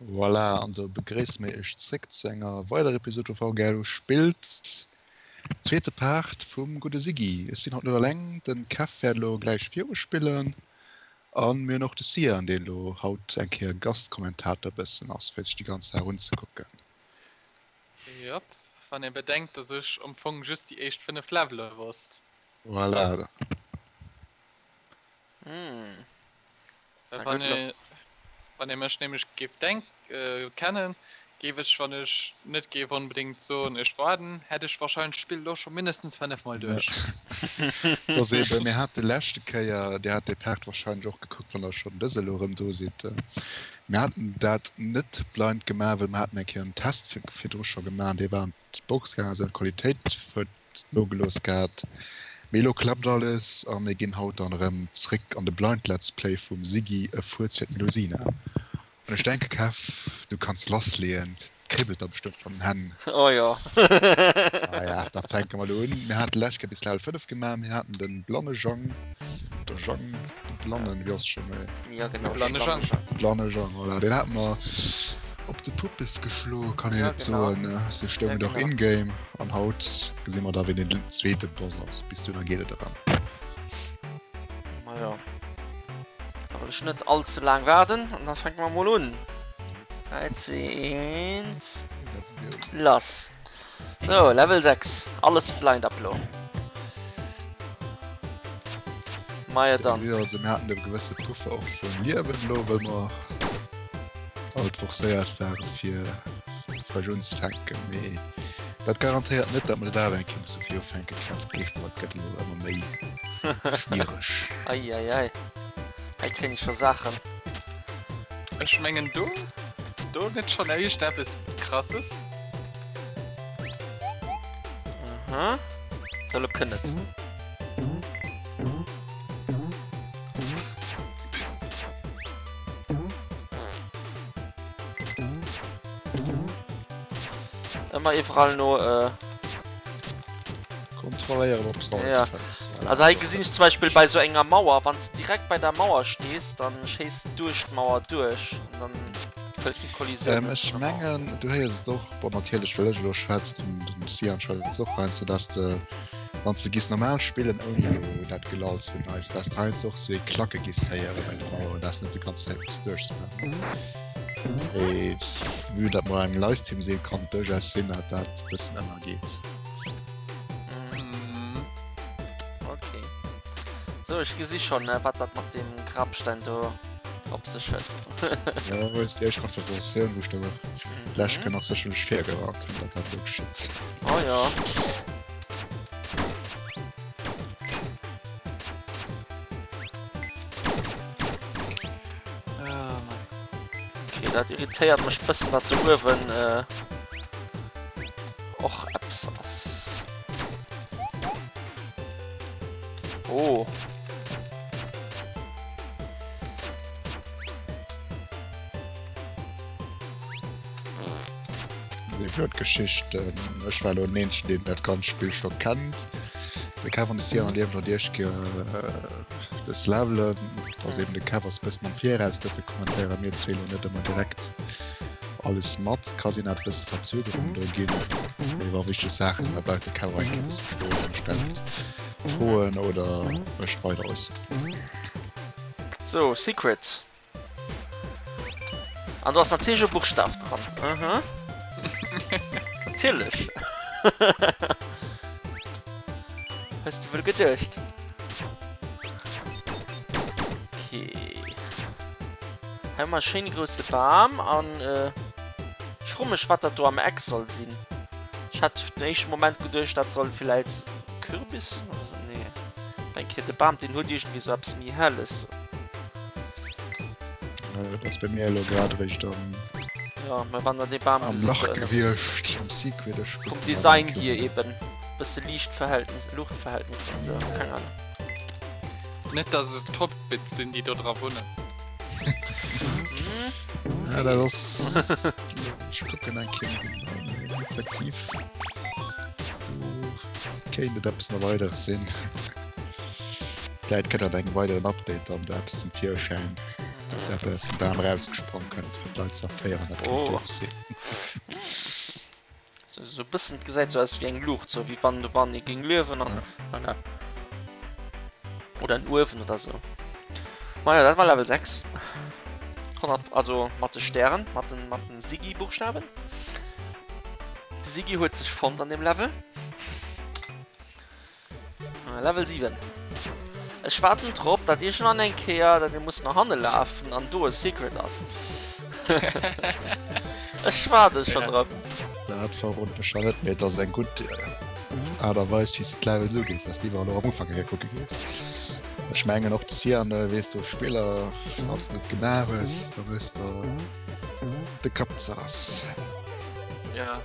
Voilà, an do begréisse mir iech zréck zu enger weiderer Episode vu VGL spillt. Zweete Part vum gudde Siggy. Ech sinn haut net alleng, den Kev wäert elo gläich viruspillen an mir hunn och de Sian, deen elo haut eng Kéier Gastkommentator bëssen ass, fir sech déi ganz Saach unzekucken. Jop, wann ee bedenkt, dass ech am Fong just déi éischt 5 Levele wosst. Voilà. Hm. Wann ee, wann ee mech nämlech géif denk, kennen, géif ech, wann ech net géif onbedéngt soen, ech waarden, hätt ech wahrscheinlech d'Spill elo scho mindestens 5 mol duerch. Dat ass eben, mir hate leschte Kéier, Dir hat dee Part wahrscheinlech och gekuckt, wann Der schonn dës elo erëm do sidd, mir haten dat net blind gemaach, well mir haten eng Kéier en Test virdru scho gemaach an dee war an d'Box gaangen ass an d'Qualitéit huet nogelooss gehat. Mee elo klappt alles a mir ginn haut dann erëm zréck an de Blind Let's Play vum Siggy, e Fuerz fir d'Melusina. An ech denke Kev, du kanns lassleeën, et kribbelt der bestëmmt an den Hänn. Oh jo. Ah ja, da fänke mer elo un. Mir hate lescht Kéier bis Level 5 gemaach, mir haten de blanne Jang, der Jang, de blannen, wéi ass scho méi? Ja genau, Blanne Jang. Blanne Jang, voilà, deen hate mer op de Puppes geschloen, kann een Ja, et genau. soen. Sou stoung Ja, et och genau. in-game. An haut gesi mer da, wien den zweete Boss ass. Bis dohinner geet et erëm. Majo, da wëll ech net all ze laang waarden an da fänke mer mol un. 3, 2, 1, Let's go. lass! Sou, Level 6, alles blind ab lo. Majo dann. Jo, also mir haten e gewësse Puffer och vun Liewen elo, well mer alt forcéiert ware fir frësch unzefänken, mee dat garantéiert net, datt mer net awer eng Kéier musse vir ufänken. Kev, gleef mer, et gëtt elo ëmmer méi schwiereg. Ei, ei, ei, hei kréien ech scho Saachen. Ech mengen do, do gëtt schonn éischt eppes Krasses. Mhm. So, lo kënnt et. Ëmmer iwwerall no äh, Kontrolléieren, ob s de alles Ja. fënns. Voilà. Also hei gesinn ech zum Beispill bei sou enger Mauer, wann s de direkt bei der Mauer stees, dann schéiss de duerch d'Mauer duerch an dann hëls de d'Kollisioun Ähm, net ech vun der Mauer. mengen, du héiers et och, bon natierlech well ech elo schwätz, den, den Sian schwätzt och heiansdo, dass de wann s de giss normal spillen ouni elo dat Gelalls vun eis, dass de heiansdo och sou ee Klacke giss héiere bei der Mauer, dass net de ganz Zäit muss duerchspammen. Mee vue dat mer engem Livestream sinn, kann et duerchaus sinn, dat dat bëssen ënnergeet. Mhm. Okay. So, ech gesi schon, wat dat mat deem Grabstein do op sech huet. Ja, wou ass déi éischt Konversatioun, wou ech der lech mhm. nach sécherlech virgewarnt hunn, dat dat do geschitt. Oh ja. Ah, okay, dat irritéiert mech bëssen, dat do uewen äh, och eppes ass. Oh. Déi flott Geschicht. Ech war elo den eenzegen, deen dat ganzt Spill scho kennt. De Kev an de Sian erliewen elo déi éischt Kéier dës Levelen. Et ass eben, de Kev ass e bëssen am Viraus, dofir kommentéiere mir zwee elo net ëmmer direkt alles mat. Et ka sinn, dat e bësse Verzögerungen do ginn, mee wa wichteg Saache sinn, da bleift de Kev och eng Kéier e bësse stoen an stellt Froen oder mécht weider Äusserungen. So, Secret. An do ass natierlech e Buchstaf dran. Mhm. Natierlech. Hues de wuel geduecht. Okay. Hei hu mer e schéine grousse Bam an äh, ech froe mech wat dat do am Eck soll sinn. Ech hat den éischte Moment geduecht dat soll villäit Kürbis sinn oder sou. Nee. Eng Kéier de Bam deen huet iergendwéi sou eppes méi Helles. Dat ass bei mir elo grad eréischt am Ja, mä wann der dee Bam am gesitt, Lach äh, gewiescht, am Secret. Ech vum kucken mal Design eng hier Kéier. eben bësse Liichtverhältnis, Luuchtverhältnis an sou, keng Ahnung. Net dass et d'Hobbits sinn déi do dra wunnen. Hm, Ja, dat ass. Ech kucken eng Kéier genau, mee effektiv do kéint et eppes nach weideres sinn. Vläit kënnt an engem weideren Update dann do eppes zum Virschäin. Datt eppes aus dem Bam erausgesprong kënnt, fir d'Leit ze erféieren, dat kéint och sinn. Sou e bëssen, et gesäit sou aus wéi eng Luucht, sou wéi wann wann ee géing liewen an voilà. Oder en Uewen oder sou. Majo, dat war Level 6. 100, also mat de Stären, mat den, mat den Sigi-Buchstaben. De Sigi huet sech fonnt an deem Level. Level 7. Ech waarden drop, datt iergendwann eng Kéier, datt ee muss no hanne lafen an do e Secret ass. Ech waarde schon drop. Dat verrot mech scho net, mee et ass eng gutt Aart a Weis, wéi s de d'Levels ugees, dass de iwwerall och am Ufank eng Kéier kucke gees. Ech mengen och d'Cyan, weess du, Spiller, wann s de et gemaach hues, da hues de de Kapp zerrass. Ja,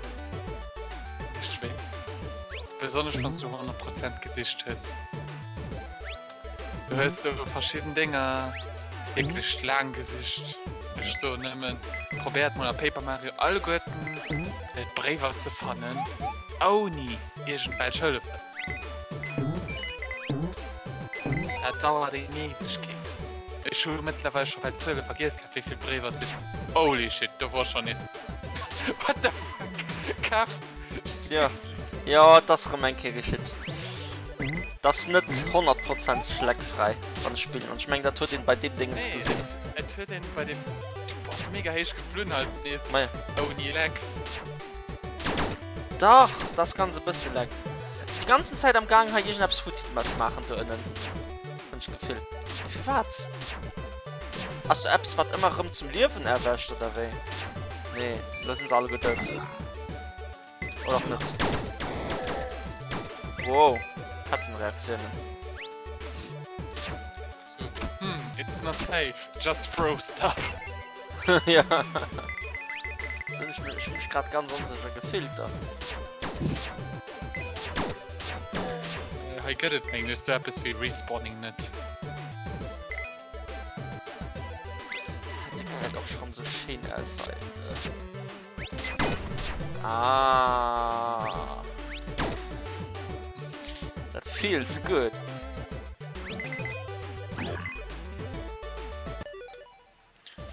ech weess. Besonnesch wann s du 100 Prozent gesicht hues. Du hues do verschidden Dénger wierklech laang gesicht. Ech soen nëmmen, probéiert mol a Paper Mario alleguerten d'Bréiwer ze fannen ouni iergendwelch Hëllefen. Dat dauert eng Ewegkeet. Ech hu mëttlerweil scho bal d'Zuele vergiess gehat wéivill Bréiwer et sinn. Holy shit, do wor schon nees. What the fuck? Kaf. Ja. Jo, et ass erëm eng Kéier geschitt. Et ass net honnertprozenteg leckfräi, wann ech spillen. An ech mengen, dat huet een bei deem Déngens Nee, gesinn. et, et huet een bei deem. Du bass mega héich geflunn halt nees Ma ja. ouni Lecks. Dach, dat ass ganz e bësse Leck. Déi ganzen Zäit am Gaang hei iergendeppes futti ze maachen do ënnen. Hunn ech d'Gefill. Mee firwat? Ass do eppes wat ëmmer rëm zum Liewen erwächt oder wéi? Nee, elo sinn se alleguer dout. Oder och net. Wow, Kettenreaktiounen. So, hmm, it's not safe, just throw stuff. Ja. Sinn ech mech, ech hu mech grad ganz onsécher gefillt da. Hei gëtt et mengen ech sou eppes wéi Respawning net. Dat gesäit och schon sou schéin aus hei. Ah. Dat feels good.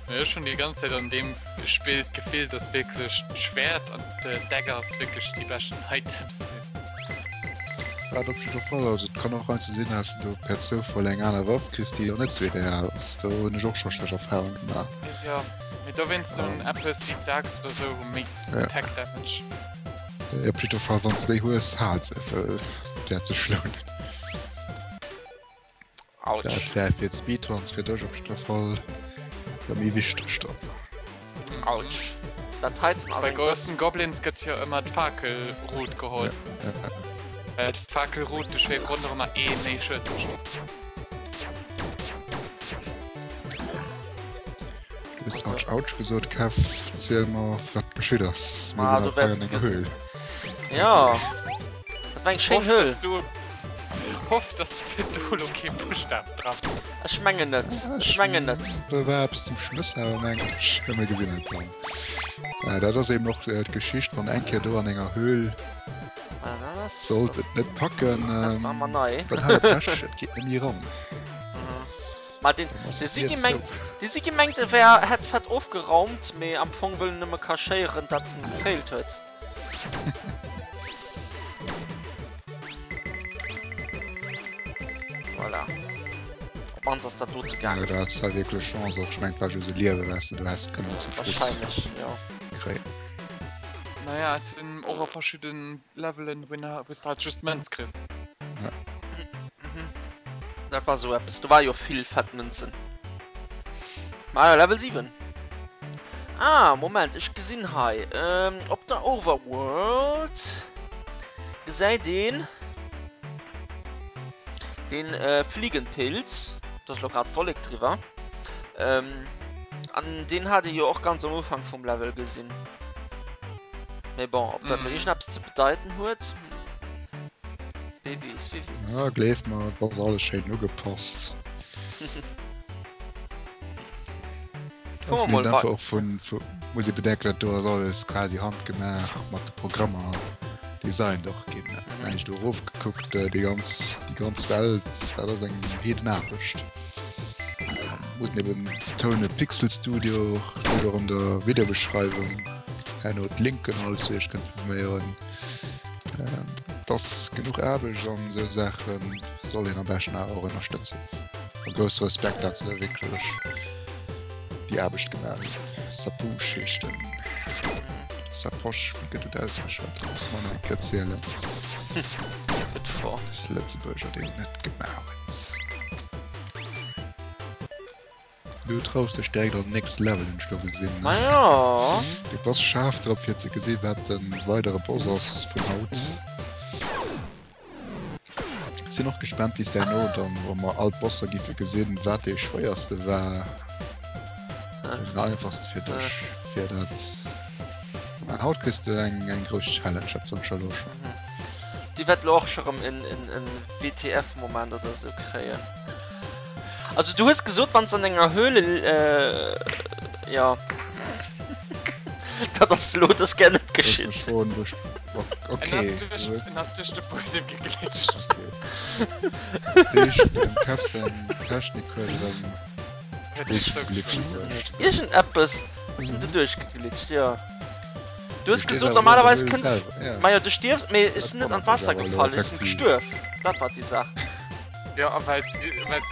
Ech hunn déi ganz Zäit an deem Spill d'Gefill, dass wierklech d'Schwäert an d'Daggers wierklech déi beschten Items sinn. Wat op jidder Fall, also et kann och heiansdo sinn, dass de do per Zoufall eng aner Waff kriss, déi och net sou ideal ass. Do hunn ech och scho schlecht Erfahrunge gemaach. Jo, mee dowéinst hunn eppes wéi d'Axt oder sou hu méi Attack Damage. Op jidder Fall, wann s de déi hues, hal se, well et wäert sech lounen. Autsch. Dat wär fir d'Speedruns fir dech op jidder Fall da méi wichteg dann. Autsch. Dat heiten ass Bei eng groussen Goblins gëtt jo ëmmer d'Fakelrut geholl. Well d'Fakelrut de schweeft ronderëm a ee méi Schued mécht. Du hues Autsch Autsch gesot, Kev. Ziel mer wat geschitt ass. Mir Ah, sinn du nach hei wäerts an et enger gesinn. Höhl. Ja. Dat war eng schéin Höhl. Hoff dass do lo kee Buschtaf dran. Ech mengen net. Ech mengen net. Do war eppes zum Schluss awer mengen ech, mä mir gesinn et dann. Äh, dat ass eben och d'Geschicht, wann eng Kéier do an enger Höhl sollt et net packen, dann hat e Pech, et geet net méi eran. Ma den de Sigi mengt, de Sigi mengt e wär hätt fett ofgeraumt, mee am Fong wëll en nëmme cachéieren, datt en gefailt huet. Voilà. Op mannst ass dat dote gaangen. Jo, do haats de wierklech Chance och. Ech mengen, et war just e Liewe, wat s de do häss kënnen zum Schluss Wahrscheinlech, jo. kréien. Naja, et sinn och a verschidden Levelen, wou s de halt just Mënz kriss. Ja. Mhm. Dat war sou eppes. Do war jo vill fett Mënzen. Majo, Level 7. Ah, Moment, ech gesinn hei ähm, op der Overworld gesäit een den äh, Fliegenpilz. Do ass lo grad d'Wollek driwwer. Ähm, an deen hat ee jo och ganz am Ufank vum Level gesinn. Mee bon, ob dat lo iergendeppes ze bedeiten huet, wee weess, wee weess. Ja, gleef mer, et ass alles schéin ugepasst. Kucke mer mol Einfach och vun, vu, muss ee bedenken, dat do ass alles quasi handgemaach mat de Programmer designt och ginn. Wenn ech do erofgekuckt, déi ganz, déi ganz Welt, dat ass eng Heedenaarbecht. Muss eben betounen, Pixel Studio steet och an der Videobeschreiwung. Herno d'Linken alles, wou dir iech kënnt informéieren. Et ass genuch Aarbecht an esou Saache soll een am beschten awer och ënnerstëtzen. A grousse Respekt, dat se wierklech déi Aarbecht gemaach hunn. Sapouche heescht den. Sapoche, wéi gëtt et ausgeschwat? Dat muss mer nach eng Kéier zielen. Gutt Fro. Lëtzebuerger, deen et net gemaach huet. Du traus dech direkt an den nächste Level, hunn ech lo gesinn. Ma jo. Du bass schaarf drop fir ze gesinn, wat de weidere Boss ass vun haut. Sinn och gespaant wéi s herno dann, wa mer all d'Bosser giffe gesinn, wat dee schwéierste war oder den einfachste fir dech fir dat. Mä haut kriss de eng eng grouss Challenge, dat soen ech der elo schonn. Déi wäert elo och scho rëm en en WTF-Moment oder sou kréien. Also du hues gesot wann s an enger Höhle äh, ja dat ass lo das gär net geschitt. Okay. Ass duerch de Buedem geglitscht. Technik huet erëm Iergend eppes sinn du duerchgeglitscht, jo. Du hues gesot normalerweis kënnt Majo du stierfs, mee ech sinn net an d'Waasser gefall, ech sinn gestuerf. Dat war déi Saach. Jo, a well s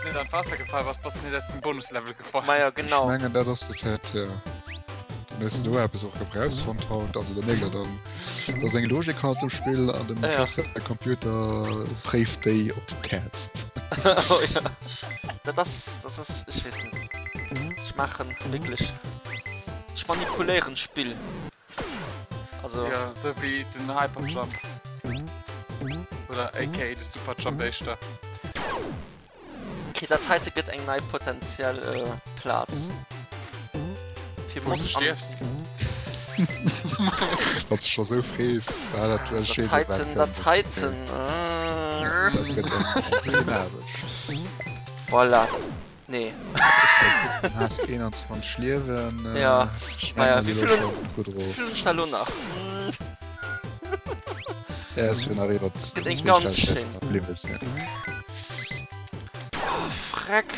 net an d'Waasser gefall bass, bass de net aus dem Bonuslevel gefall. Majo, genau. Ech mengen dat ass de Fait, jo. Dann hues de do eppes och erëm rausfonnt haut. Also da mierkt der dann, dass eng Logik hannert dem Spill an dem Ja. Computer préift déi op d'Häerzt. Oh ja. Dat ass, dat ass, ech weess net. Ech maachen wierklech, ech manipuléieren d'Spill. Also. Ja, sou wéi den Hyperjump. Oder aka de Superjump éischter. Okay, dat heite gëtt eng nei potenziell Plaz. Fir Wou du Moss an. stierfs. Wann s de scho sou frees, ah, dat, ech Dat weess och wat heiten, dat kënnt. heiten. Dat gëtt eng eng Aarbecht. Voilà. Nee. Du has 21 Liewen. Ja. Ech Naja, mengen, wéi mir si vill elo hunn scho gutt wéi erof. vill hunn ech da elo nach? Ja, es wier nach iwwer Gëtt eng ganz schéin. 2600 bliwwe sinn. Oh, Freck.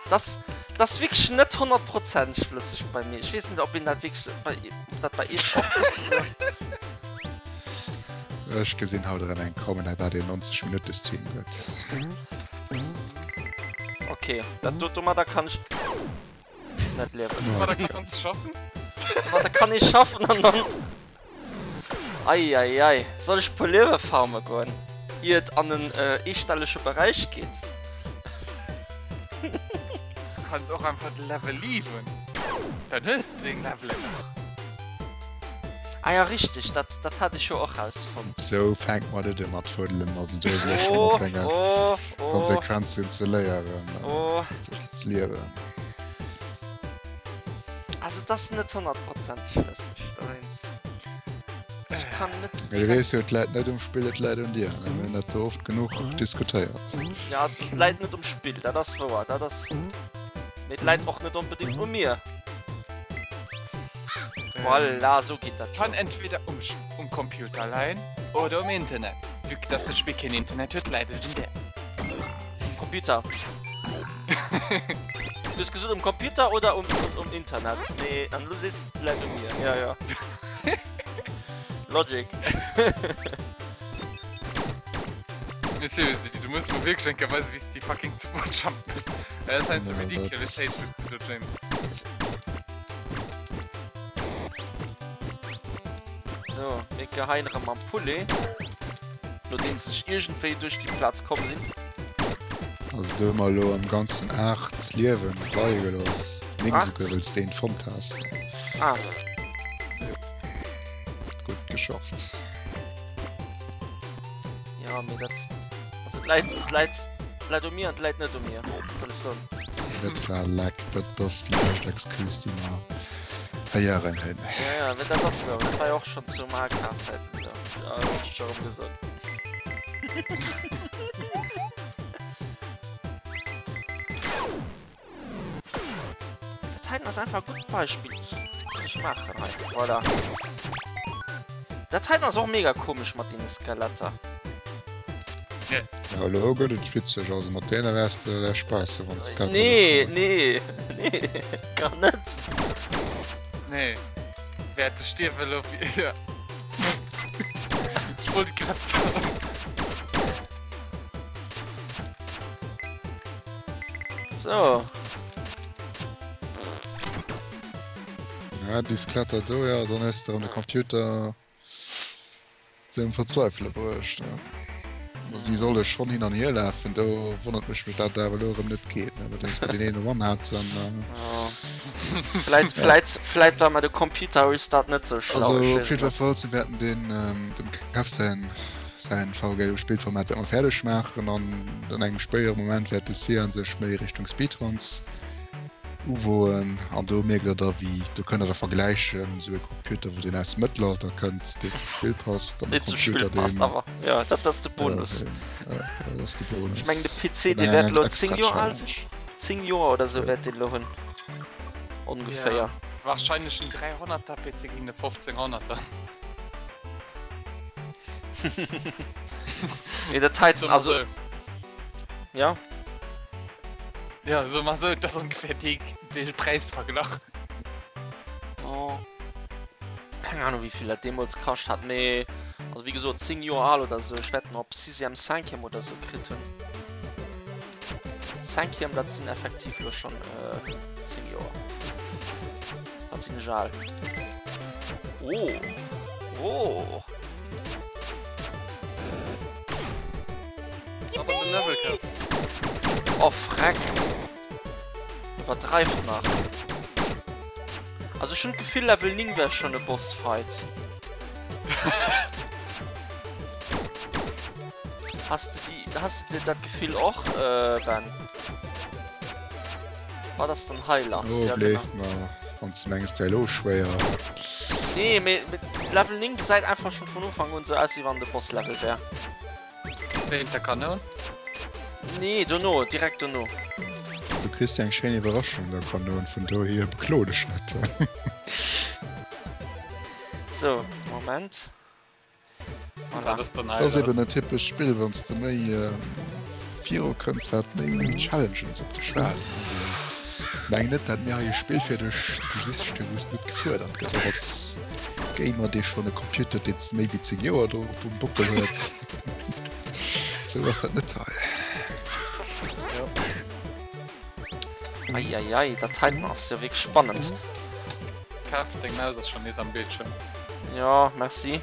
Das, das wierklech net honnertprozenteg flësseg bei mir. Ech weess net, ob een dat wierklech bei, ob dat bei iech och bëssen sou. Ech gesinn haut erëm eng kommen, dat dat een 90 Minutte Stream gëtt. Okay, dat do domadder kann ech net liewen. Domadder kanns du schaffen? Domadder kann ech schaffen an dann. Ei ei ei, soll ech puer Liewe farme goen, ier et an en eestellege Beräich geet? Du kanns och einfach de Level leaven, dann hues de deng Levelen nach. Ah ja richteg, dat dat hat ech jo och rausfonnt. Sou fänkt mer net u mat fuddelen, also do ass elo schonn Oh, op denge oh, oh. Konsequenzen ze léieren, Oh. ze liewen. Also et ass net honnertprozenteg flësseg, dowéinst. Ech kann net Mee du direkt. weess jo, et läit net um Spill, et läit un dir, ne? Mir hunn dat do oft genuch diskutéiert. Ja, et läit net um Spill, dat ass wouer, dat ass. Mee et läit och net onbedéngt u mir. Voilà, sou geet dat jo. Kann entweder um, um Computer leien oder um Internet. Vue que dass dat Spill keen Internet huet, läit et un där. Um Computer. Du hues gesot um Computer oder um, um, um Internet, mee an elo sees de et läit u mir. Ja, ja. Logic. Nee, seriously, du muss mer wierklech eng Kéier weisen, wéi s de déi fucking Super Jump méchs. Well dat ass heiansdo ridiculous héich do, James. So, mir geheien erëm mam Poulet. Nodeems ech iergendwéi duerch déi Plaz komm sinn. Also do hu mer elo am ganzen 8 Liewen leie gelooss. 9 8? souguer, well s de eent fonnt has. Ah. Jo. Gutt geschafft. Ja, mee dat. Also et läit, et läit, et läit u mir an et läit net u mir. Wat soll ech soen? Et war Leck, dat ass déi bescht Excuse, déi mer héieren hunn. Ja, ja, mee dat ass esou. Dat war jo och schonn zu Mario Kart Zäiten esou. Ja, dat hunn ech scho erëm gesot. Dat heiten ass einfach e gutt Beispill. Wat soll ech maachen hei? Voilà. Dat heiten ass och mega komesch mat deene Skeletter. Ja, elo gëtt et witzeg, also mat deene wäers de der Spaass hu wann s de dat Nee, nee, nee, gar net. Nee, wäerte stierwe lo fir. Ech wollt grad soen. So. Ja, bis klettert do, ja, dann hues de erëm de Computer. Zum Verzweifele bruecht. Also déi solle schonn hin an hier lafen, do wonnert mech mech dat awer elo erëm net geet, ne, well dass mer deen een One hat an Vläit, vläit, vläit war mer de Computer Restart net sou schlau, Also op jiddwer Fall, si wäerten deen dem Kev säin säin VGO Spillformat wäerte mer fäerdeg maachen an an engem spéidere Moment wäert de Cyan sech méi Richtung Speedruns Uwoen an do mierkt der da wéi, do kënnt der da vergläichen, esou e Computer wou deen aus dem Mëttelalter kënnt, deen zum Spill passt an e Computer deen, awer jo dat ass de Bonus. Ja, dat ass de Bonus. Ech mengen de PC dee wäert elo 10 Joer al sinn, 10 Joer oder esou wäert deen elo hunn ongeféier. Ja, wahrscheinlech en 300er PC géint e 1500er. Nee dat heiten, also ja. Ja, so mal so, das ist ungefähr die, de Präisverglach. Oh. Keng Ahnung wéi vill dat deemools kascht hat, mee also wéi gesot 10 Joer al oder sou, ech wetten op sixième, cinquième oder sou kritt hunn. Cinquième, dat sinn effektiv lo schonn äh, 10 Joer. Wat sinn ech al? Oh! Oh! Oh freck. Iwwerdreift nach. Also ech hunn d'Gefill Level 9 wär schon e Bossfight. Has de déi, has de dat Gefill och Ben? Wat ass dann hei lass? Oh, ja, gleef mer, wann s de mengs, wär elo schwéier. Nee, mee Level 9 gesäit einfach schon vun Ufank un sou aus, wéi wann de Boss-Level wär. Wéinst der Kanoun? Nee, dono, direkt dono. Du kriss eng schéin Iwwerraschung an der Kanoun, vun dohier beklo dech net. Sou, Moment. Voilà. Dat ass eben en typesch Spill, wann s de méi viru kënns, wat méi Challenges op dech waarden. Also meng net, dat mir hei e Spill fir dech gesicht hunn, wou s de net gefuerdert gëss, och als Gamer, dee schonn e Computer huet, deen méi wéi 10 Joer do op um Bockel huet. Sou ass dat net hei. Eieiei, dat heiten ass jo wierklech spannend. Kev, deng Maus ass schon nees am Bildschirm. Jo, merci.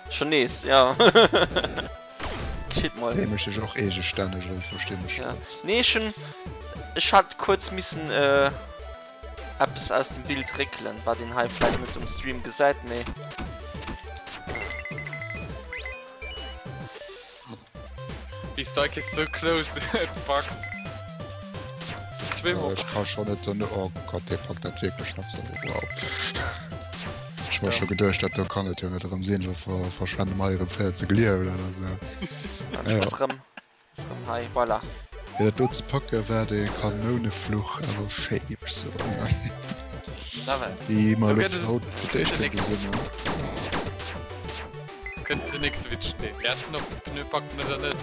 Schon nees, jo. Geschitt mol. Dee mécht sech och eegestänneg, also verstinn ech net. Nee, ech hunn, ech hat kuerz missen eppes aus dem Bild réckelen, wat een hei vläit net um Stream gesäit, mee. The Psyche is so close, it bugs. Zwee Ech ka schon net dann oh Gott, dee packt dat wierklech nach sou. Wow. Ech mer scho geduecht, dat do kann et jo net erëm sinn, lo ver verschwende mer hei erëm 40 Liewen oder sou. Ech muss rëm, ass rëm hei, voilà. Fir dat do ze packe war de Kanounefluch awer schéi, géif ech soen. Déi mer elo haut fir d'éischt gesinn hunn. Kënnt den nächste Witz stehen. Wäert en op de Pneu packen oder net?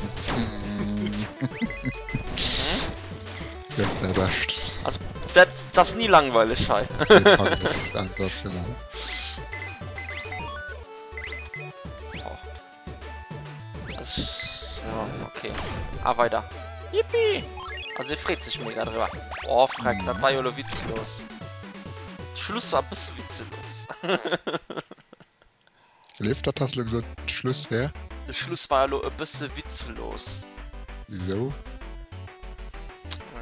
Gëff däi Bescht. Also dat ass ni langweileg hei. Dee packt et sensationell. Oh. Das, ja, okay. Ah, weider. Yippie! Also e freet sech mega driwwer. Oh, freck, dat war jo lo witzlos. Schluss war e bësse witzelos. Leeft dat? Has elo gesot Schluss wär? De Schluss war elo e bësse witzelos. Wisou?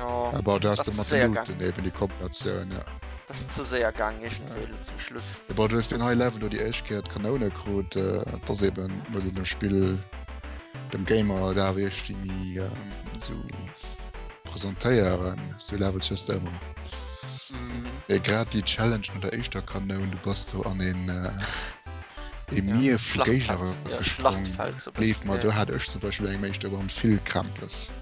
Jo, Ah bon, du has dat de ass mat ze de séier Luuten gaang. eben déi Kombinatioun, ja. Dat ass ze séier gaang iergendwéi elo zum Schluss. Jo bon, du hues deen hei Level do déi éischt Kéier d'Kanoune krut, et ass eben, muss een dem Spill, dem Gamer dat awer iergendwéi méi esou presentéieren, esou Levels hues de ëmmer. Mee grad déi Challenge no der éischter Kanoun, du bass do an een ee Mier vu Géigner gesprong, gleef mer, do hat ech zum Beispill engem éischte Run vill Krämpes.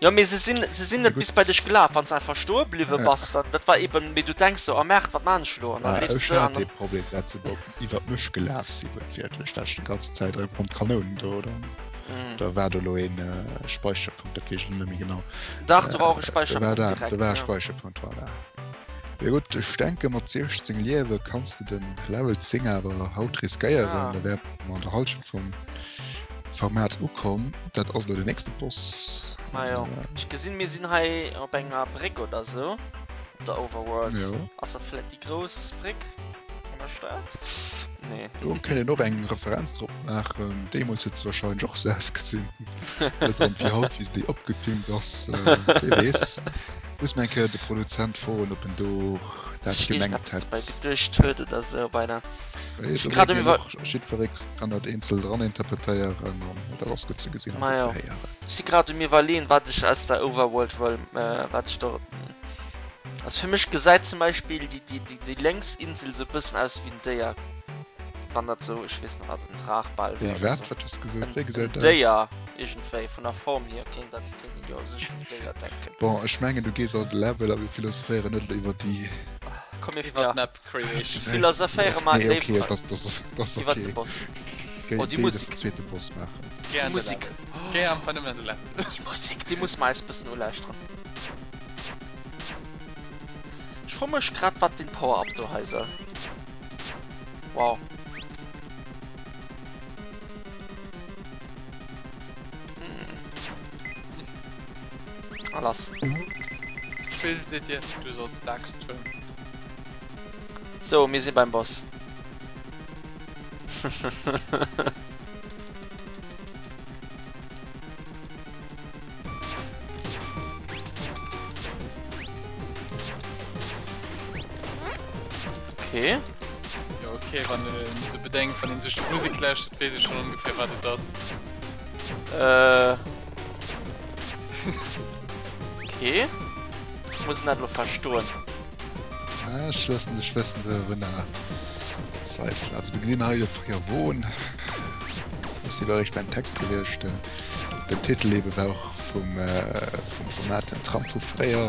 Jo, mee se sinn, se sinn net bis bei dech gelaf, wann s einfach stoe bliwwe bass, dann, dat war eben, mee du denks sou, oh Merde, wat maan ech elo, an dann leefs Ech de hat an dee dann. Problem, dat se iwwert mech gelaf sinn, wuertwiertlech, dat ech déi ganze Zäit erëm d'Kanounen do, oder? Oder war do elo een Speicherpunkt, dat weess ech elo net méi genau. Dach, do war och e Speicherpunkt direkt. Do war e Speicherpunkt, voilà. Jo gutt, ech denke mat 16 Liewe kanns de den Level 10 awer haut riskéieren. Da wäre mer an der Halschent vum Format ukomm. Dat ass elo den nächste Boss. Majo, ech gesinn mir sinn hei op enger Bréck oder sou, op der Overworld. Ass dat vläit déi grouss Bréck an der Stad? Nee. Do kéint een och eng Referenz drop maachen. Deemools huet se warscheinlech och sou ausgesinn. Net erëm wéi haut, wéi se déi opgepimpt ass. Wee weess. Muss mer eng Kéier de Produzent froen, ob en do dat Sech gemengt iergendeppes hätt. dobäi geduecht huet oder sou beinahe. Mee Ech do si grad mierkt um een iwwer. och, jiddweree kann dat eenzel dran interpretéieren an dat ass gutt ze gesinn a gutt ze Majo. héieren. Ech si grad um iwwerleeën, wat ech aus der Overworld wëll, wat ech do. Also fir mech gesäit zum Beispill déi, déi, déi, déi lénks Insel sou e bëssen aus wéi en Déier. Wann dat sou, ech weess net wat en Draach bal Wéi wär oder wat? sou. Wat hues de gesot? En, Wéi en gesäit aus? Déier iergendwéi, vun der Form hier kéint dat, kéint een jo sech un en Déier denken. Bon, ech mengen du gees an de Level a mir philosophéieren net elo iwwer déi. Komm mir, Iwwer ja. d'Map Creation. Philosophéiere mer Nee, okay, léiwer dat ass, dat ass iwwer de okay. Boss. Géi, Oh, déi géi de Musik. zweete Boss maachen. Géi Déi an de Musik. Level. Géi einfach nëmmen an de Level. Déi Musik, déi muss mer eis bëssen ulauschteren. Ech fro mech grad wat den Power-Up do hei soll. Wow. Hm. Ah, lass. D'Spill seet dir, du solls d'Axt huelen. So, mir sinn beim Boss. Okay. Jo okay, wann een se bedenkt, wann een sech d'Musek lauschtert, weess ee schonn ongeféier wat et ass. Äh. Okay. Ech muss dat elo verstoen. Ah, ech loossen dech wëssen dorunner zweifelen. Also mir gesinn hei jo fréier Wohn. Ech si eréischt beim Text gewiescht. Den Titel ebe war och vum, vum Format Den Tram vu fréier.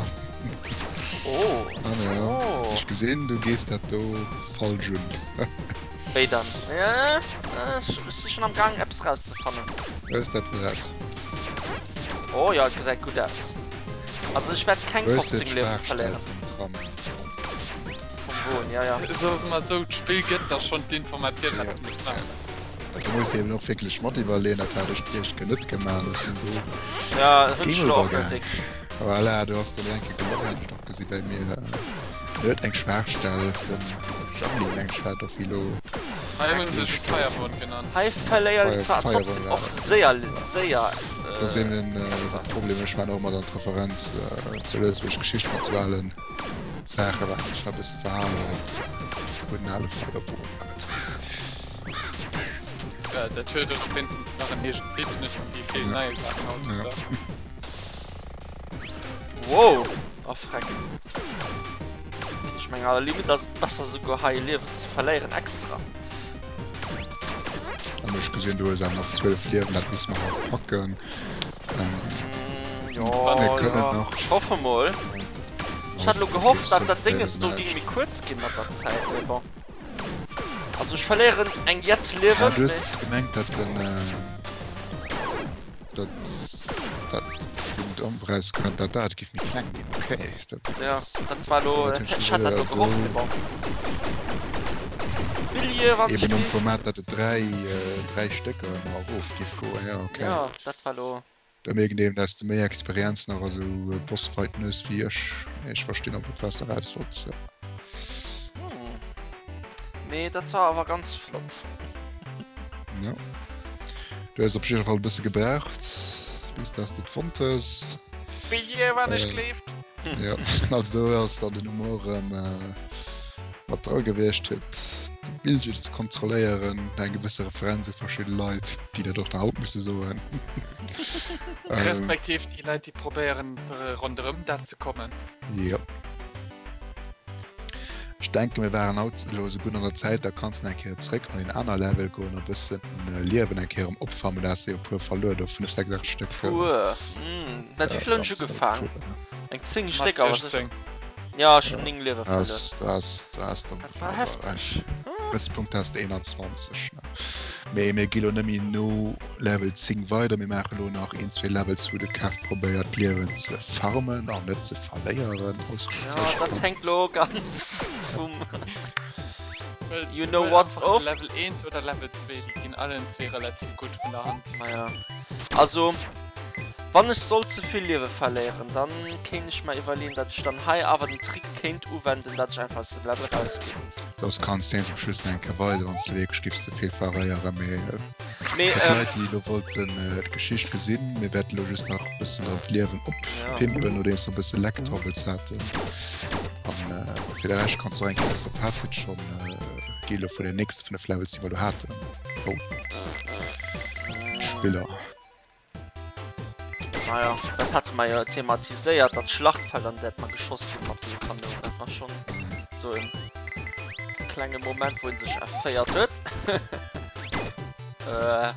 Oh. An ja, Oh. ech gesinn, du gees dat do falsch un. Wéi dann? Ja, ech si schon am Gang eppes rauszefannen. Hues de eppes eraus? Oh ja, et gesäit gutt aus. Also ech wäert keng Hues de 15 Liewen d'Schwaachstell verléieren. vum Tram fonnt? Vum Won, ja, ja. Soe mer esou, d'Spill gëtt der schonn d'Informatioun, wat Ja, s de muss ja. maachen. Dat muss eben och wierklech mat iwwerleeën, dat hat ech d'lescht Kéier net gemaach, ech sinn do Ja, hunn ech Game elo over och net gaang. wierklech. Voilà, do ass dann elo eng Kéier gelongen, hat ech nach gesi bei mir. En huet eng Schwaachstell, den Jangli mengt ech war et och elo. Hei hunn se sech Firewon genannt. Hei verléiert een zwar trotzdem och séier, séier. Dat ass eben de Problem, ech maan och ëmmer dann d'Referenz zur lëtzebuergescher Geschicht mat sou alen Saachen, wat sech nach e bësse verhalen huet, de gudden ale Firewon war et. Ja, dat huet och wéinstens nach en eegenen Titel, net wéi vill nei Saachen hautdesdaags. Wow! Oh freck. Ech mengen à la limite ass et besser souguer hei e Liewen ze verléieren extra. An ech gesinn du hues awer nach 12 Liewen, dat musse mer haut packen. Mm, jo, Mir kënnen jo. nach. Ech hoffe mol. Ech hat elo gehofft dat dat Déngens do ging méi kuerz ginn mat der Zäit, mee bon. Also ech verléieren eng jett Ah, Liewen, du mee. hues gemengt dat den. Dat dat vun Domp rauskënnt, dat dat giff méi kleng ginn, okay. Dat ass. Ja, dat war lo, ech hat dat lo gehofft, mee bon. Bilje, wann Eben um Format, dat et 3, 3 Stécker ëmmer erof giff goen, ja okay. Ja, dat war lo. Da mierkt een eben, dass de méi Experienz nach a sou Bossfighten hues wéi ech. Mee ech verstinn och, op wat s de eraus wollts, jo. Hm. Mee dat war awer ganz flott. Ja. Du hues op jidder Fall e bësse gebraucht, bis dass de et fonnt hues. Billjee, wann ech gleeft. Ja, also do ass dann den Humor erëm mat dra gewiescht, fir de Billjee ze kontrolléieren. Eng gewësse Referenz u verschidde Leit, déi dat och nach haut musse soen. Respektiv déi Leit, déi probéieren, ronderëm dat ze kommen. Jo. Ech denken mir waren haut elo esou gutt an der Zäit, da kanns de eng Kéier zréck an een aner Level goen a bëssen Liewen eng Kéier erëm opfarmen. Du has der jo e puer verluer do, 5, 6, 8 Stéck. Puer? Hm, mat wéi vill hunn ech ugefaang? Eng 10 Stéck awer sécher. Mat 16. Jo, ech hunn 9 Liewe verluer. Du has, du has, du has Dat war hefteg. Dës Punkt has de 21, ne? Mee mir gi lo net méi no Level 10 weider, mir maache lo nach een, zwee Levels wou de Kev probéiert d'Liewen ze farmen an net ze verléieren, Ja, dat hänkt lo ganz vum you know what of. Level 1 oder Level 2, déi ginn allen zwee relativ gutt vun der Hand. Maja, also wann ech sollt ze vill Liewe verléieren, dann kéint ech mer iwwerleeën, dat ech dann hei awer den Trick kéint uwenden, dat ech einfach aus dem Level rausginn. Soss kanns de eens um Schluss nach eng Kéier weisen, wann s de wierklech giffs ze vill verléieren. Mee fir d'Leit, déi elo wollten d'Geschicht gesinn, mir wäerten elo just nach e bëssen erëm d'Liewen oppimpen, nodeems mer e bësse Lecktrobbels haten. An fir de Rescht kanns du och eng Kéier e bësse Fazit schonn gi elo vun den nächste 5 Levels, déi mer elo haten. Wou d'Spiller. Naja, dat hate mer jo thematiséiert, dat Schlachtfeld an dat mer geschoss ginn mat de Kanounen. Dat war schonn esou en klenge Moment, wou een sech erféiert huet. Äh,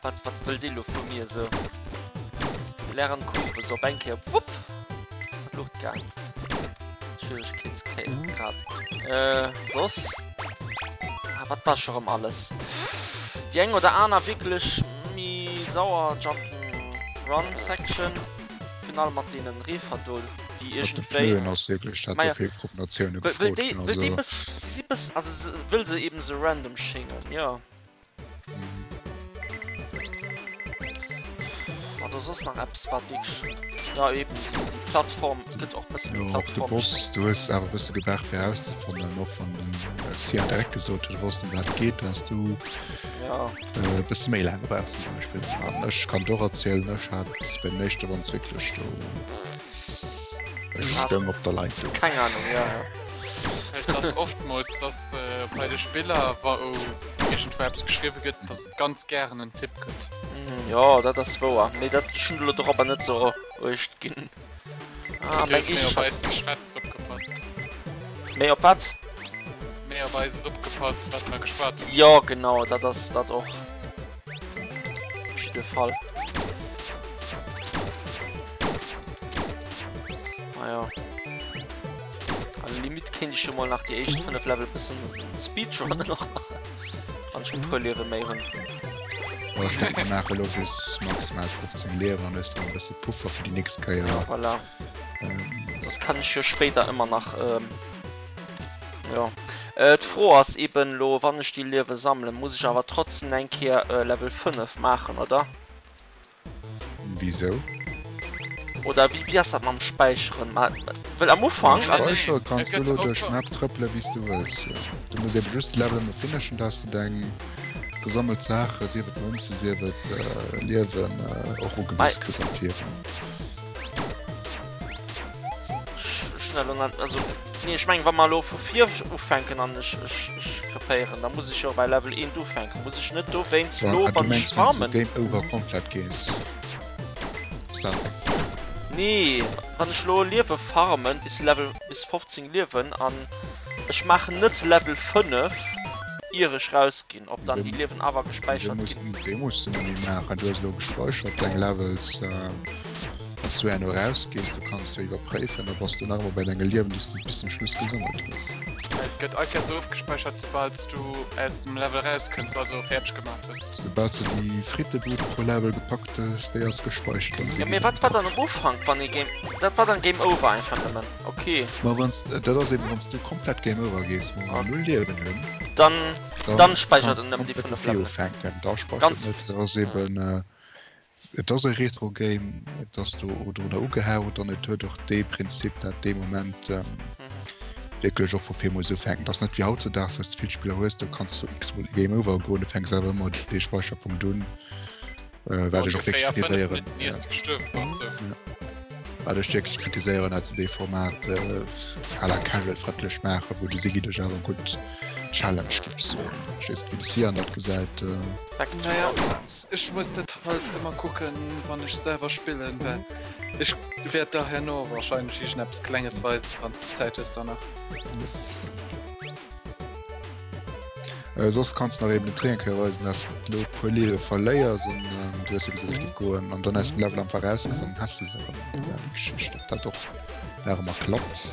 wat, wat wëll dee lo vu mir esou? Leeren Kurve, sou op eng Kéier, wupp, an d'Luucht gaang. Schwierigkeetsgrad. Äh, soss? Ah, wat war scho rëm alles? Déi eng oder aner wierklech méi sauer Jump'n'Run Section, virun allem mat deenen Reefer do, déi iergendwéi. Mat de Pneuen ass wierklech dat do vill Kombinatioune gefrot ginn. Wëll déi bëss, déi si bëss, also wëll se eben sou random schéngen, jo. War do soss nach eppes wat wierklech, jo eben déi déi Plattform, et gëtt och bësse méi Jo, och de Plattform. Boss, du hues awer e bësse gebraucht fir erauszefannen, och wann den Cyan direkt gesot huet, e wosst ëm wat et geet, du has du Ja. e bësse méi laang gebraucht zum Beispill. An ech kann et och erzielen, ech hat bei den éischte Runs wierklech do, ech stoung op der Leitung. Keng Ahnung, jo jo. Et ass oftmools, dass bei de Spiller, wou iergendwou eppes geschriwwe gëtt, dass et ganz gären en Tipp gëtt. Jo, dat ass wouer, mee dat ech hunn elo dorobber net sou uecht ginn. Ah, Du hues méi op eist Geschwätz opgepasst. Méi op wat? Méi op eist opgepasst, wat mer geschwat hunn. Jo, genau, dat ass dat och. Op jidde Fall. Ah ja. An der Limite kéint ech jo mol nach déi éischt 5 Level bëssen speedrunnen och nach. Wann ech e puer Liewe méi hunn. Jo, ech denken mir maache lo bis maximal 15 Liewen an hues dann e bësse Puffer fir déi nächst Kéier. Ja, voilà. Soss kann ech jo spéider ëmmer nach jo. D'Fro ass eben lo, wann ech déi Liewe sammelen, muss ech awer trotzdem eng Kéier Level 5 maachen, oder? Wisou? Oder wéi, wéi ass dat mam Späicheren? Ma, well am Ufank. Späichere kanns du elo duerch d'Map trëppele wéi s du wëlls. Du muss ebe just de Level ëmmer finishen, dass de deng gesammelt Saache, sief et Mënzen, sief et Liewen, och ugewise kriss am Virun. Schnell an, also. Nee, ech mengen, wa mer elo vu vir ufänken an ech, ech, ech krepéieren, da muss ech jo bei Level 1 ufänken. Muss ech net dowéinst elo, wann ech Du mengs, wann s du farmen. Game Over komplett gees? Starting from. Nee, wann ech elo Liewe farmen bis Level, bis 15 Liewen an ech maachen net Level 5 ier ech rausginn, ob dann déi Liewen awer gespäichert ginn. Dee muss de net méi maachen. Du hues elo gespäichert deng Levels. Wann s du herno erausgees, du kanns jo iwwerpréifen, da bass du nach ëmmer bei denge Liewen, déi s du bis zum Schluss gesammelt hues. Et gëtt all Kéiers ofgespäichert, soubal s du aus dem Level erauskënns, also fäerdeg gemaat hues. Soubal s du déi Frittebud pro Level gepackt hues, déi ass gespäichert am Jo, mee wat war dann am Ufank, wann ee Game, dat war dann Game Over einfach nëmmen, ok. Ma wann s, dat ass eben, wann s du komplett Game Over gees, wou mer null Liewen hunn, Dann, dann späichert en nëmmen déi 5 Levelen. Ufänken, da späichert net, dat ass eben. Et ass e Retro-Game, et ass do drunner ugehaut an et huet och dee Prinzip, dat dee Moment wierklech och vu vir muss ufänken. Et ass net wéi hautzedaags, wou s de vill Spiller hues, do kanns du x-mol Game Over goen, du fänks awer ëmmer dee Speicherpunkt un, wat ech och wierklech kritiséieren. Wat ech wierklech kritiséieren, dat se dee Format à la casual frëndlech maachen, wou de Siggy dech awer gutt challenge giff soen. Ech weess net wéi de Cyan dat gesäit. Naja, ech muss dat halt ëmmer kucken wann ech selwer spillen, well ech wäert der herno wahrscheinlech iergendeppes klenges weisen wann s de Zäit hues danach. Yes. Soss kanns de nach eben den Trick eng Kéier weisen, dass de lo e puer Liewe verléiers an du hues jo gesot ech giff goen an dann aus dem Level einfach rausgees an dann häss de se erëm. Dat war déi Geschicht, ob dat och nach ëmmer klappt.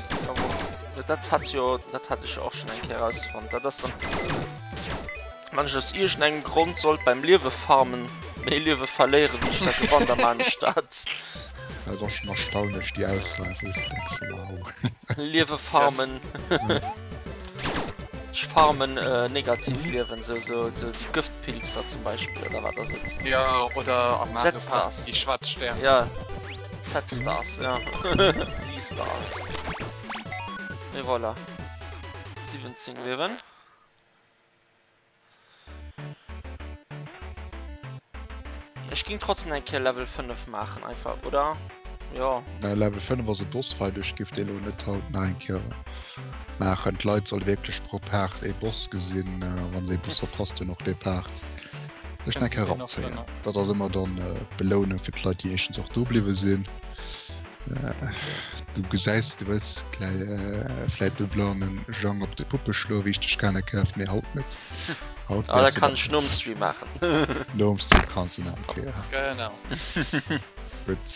Jo, dat hat jo, dat hat ech jo och schonn eng Kéier rausfonnt. Dat ass dann. Wann ech aus iergendengem Grond sollt beim Liewe farmen méi Liewe verléieren wéi ech der gewann, da maan ech dat. Dat ass schon erstaunlech déi Ausso, wou s de denks wow. Liewe farmen. Ech farmen negativ Liewen, sou sou sou déi Gëftpilzer zum Beispill oder wat ass et? Jo oder am Mario Party déi schwaarz Stären. Ja Z-Stars ja Z-Stars. Et voilà 17 Liewen. Ech ging trotzdem eng Kéier Level 5 maachen einfach, oder? Jo. Mä Level 5 ass e Bossfight, ech giff dee lo net haut nach eng Kéier maachen. D'Leit solle wierklech pro Part ee Boss gesinn, a wann se ee Boss verpasst hunn, och dee Part sech nach eng Kéier eranzéien. Dat ass ëmmer dann d'Belounung fir d'Leit, déi éischtens och do bliwwe sinn. Du gesäis, du wëlls vläit de blannen Jang op de Puppe schloen, wéi ech dech kenne, Kev, mee haut net. Haut ah, dat kann ech nom Stream maachen. Nom Stream kanns du nach eng Kéier. Genau. Gutt.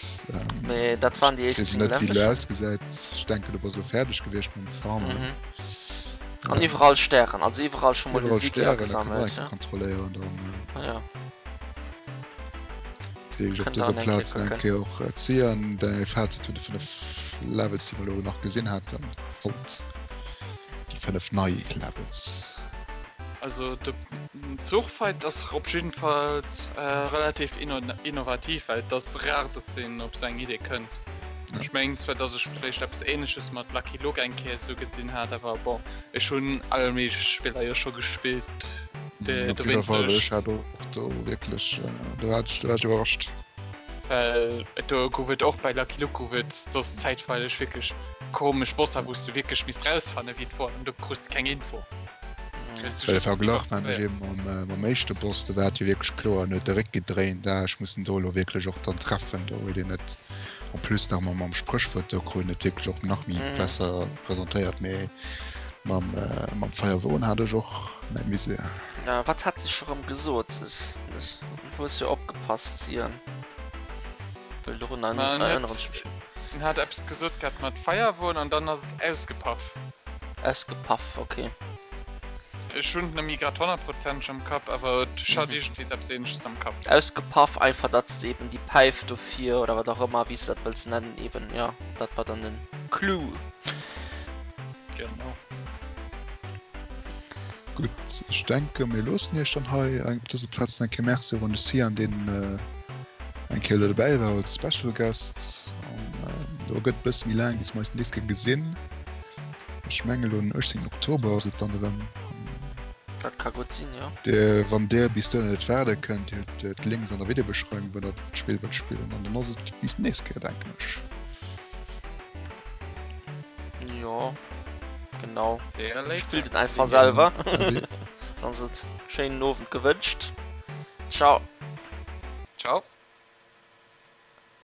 Mee dat waren déi éischt 10 Level. Ech weess net, wéi elo ausgesäit. Ech denken, du bass elo fäerdeg gewiescht mam Farmen. Mhm. An iwwerall Stären, also iwwerall scho mol de Sieg agesammelt. Iwwerall Stären, da kann man kontrolléieren dann. Ah, ja. Déi ech op dëser Plaz eng Kéier och zéien. Däi Fazit vun de 5 Levels, déi mer elo nach gesinn haten haut, déi 5 nei Levels. Also de Zuchfight ass op jiddefalls relativ innovativ, well et ass rar, dass een op sou eng Idee kënnt. Ech mengen zwar, dass ech vläicht eppes Ähnleches mat Lucky Luke eng Kéier sou gesinn hat, awer bon, ech hunn all méiglech Spiller jo scho gespillt. Op jidder Fall, ech hat och do wierklech, do war ech, do war ech iwwerrascht. Well do gouf et och bei Lucky Luke gouf et soss zäitweileg wierklech komesch Bosser, wou s de wierklech misst rausfanne wéi et wor an do krus de keng Info. Well de Verglach man ech eben mam, mam éischte Boss, do war et jo wierklech kloer, en huet de Réck gedréint, ah ech muss en do elo wierklech och dann treffen, do huet een et en plus nach mam Spréchwuert, do krut een et wierklech och nach méi besser presentéiert, mee Mam, äh, mam Feierwon hat ech och mäi Misär. Ja, wat hat ech erëm gesot? Ech, ech, du hues jo opgepasst, Sian. Well dorun Ma en huet, erënneren ech mech. en hat eppes gesot gehat mat Feierwon an dann ass et ausgepaff. Ausgepaff, okay. Ech hunn et net méi grad honnertprozenteg am Kapp, awer ech hat iergendwees eppes Ähnleches am Kapp. Ausgepaff, einfach datt s de eben déi Päif dofir oder wat och ëmmer, wéi s de dat wëlls nennen, eben, jo, dat war dann den Clou. Genau. Gutt, ech denke mir loossen Iech dann hei eng op dëser Plaz eng Kéier Merci och un de Sian, deen eng Kéier elo dobäi war als Special Guest. An elo gëtt e bësse méi laang, bis mer eis den nächste Kéier gesinn. Ech menge elo den 18 Oktober ass et dann erëm. Dat ka gutt sinn, jo. Dir, wann Dir bis dohinner net waarde kënnt, Dir hutt d'Links an der Videobeschreiwung, wann Der d'Spill wëllt spillen. An dann ass et bis d'nächst Kéier, denken ech. Jo, genau. Spillt et einfach selwer. Dann ass et schéinen Owend gewënscht. Ciao. Ciao.